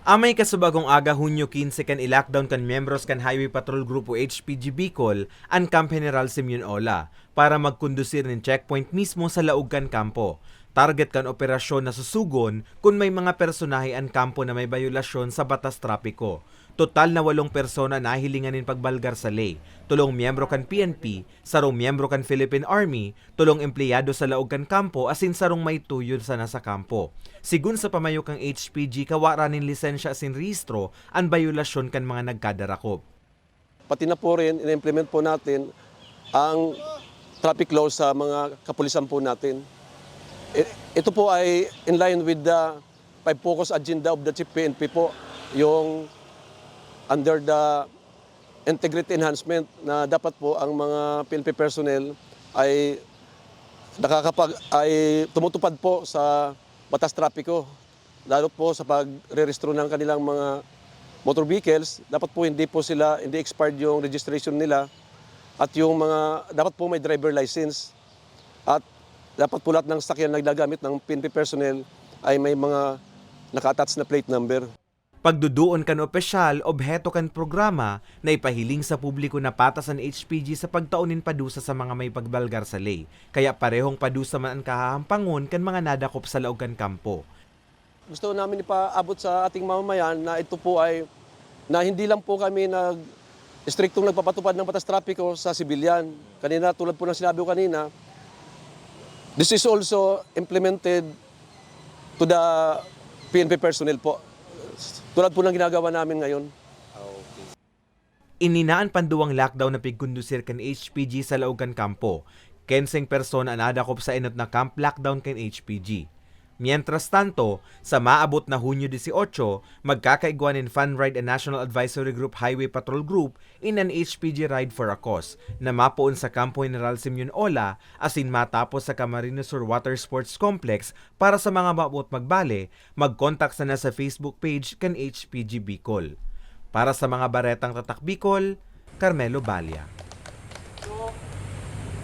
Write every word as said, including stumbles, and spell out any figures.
Amay kasubagong aga, Hunyo quince, kan i-lockdown kan miyembros kan Highway Patrol Group o H P G Bicol an Camp General Simeon Ola para magkondusir nin checkpoint mismo sa laog kan kampo. Target kan operasyon na susugon kun may mga personahe an kampo na may bayolasyon sa batas trapiko. Total na walong persona nahilingan nin pagbalgar sa ley, tolong miyembro kan P N P, sarong miyembro kan Philippine Army, tolong empleyado sa laog kan kampo asin sarong may tuyo sana sa kampo. Sigon sa pamayo kan H P G, kawa ra nin lisensya asin rehistro an bayolasyon kan mga nagkadarakop. Pati na po rin, ina-implement po natin ang traffic law sa mga kapulisan po natin. I-, ito po ay in line with the five focus agenda of the Chief P N P po, yung under the integrity enhancement na dapat po ang mga P N P personnel ay nakakapag-, ay tumutupad po sa batas trapiko, lalo po sa pagre-rehistro ng kanilang mga motor vehicles. Dapat po hindi po sila, hindi expired yung registration nila, at yung mga, dapat po may driver license, at dapat po lahat ng sakyan na ginagamit ng P N P personnel ay may mga naka-attach na plate number. Pagduduon kan opisyal, obheto kan programa na ipahiling sa publiko na patas an H P G sa pagtao nin padusa sa mga may pagbalgar sa ley, kaya parehong padusa man an kahahampangon kan mga nadakop sa laog kan kampo. Gusto namin ipaabot sa ating mamamayan na ito po ay, na hindi lang po kami nag-, istriktong nagpapatupad ng batas trapiko sa sibilyan. Kanina, tulad po ng sinabi ko kanina, this is also implemented to the P N P personnel po. Tulad po ng ginagawa namin ngayon. Ah, okay. Ini na an panduwang lockdown na pigkondusir kan H P G sa laog kan kampo. Kenseng persona an nadakop sa enot na camp lockdown kan H P G. Mientras tanto, sa maabot na Hunyo dieciocho, magkakaigwa nin Fun Ride an National Advisory Group Highway Patrol Group in an H P G Ride for a Cause na mapoon sa Kampo General Simeon Ola asin matapos sa Camarines Sur Water Sports Complex. Para sa mga maabot magbale, mag-contact sana sa Facebook page kan H P G Bicol. Para sa mga baretang Tatak Bicol, Carmelo Balia.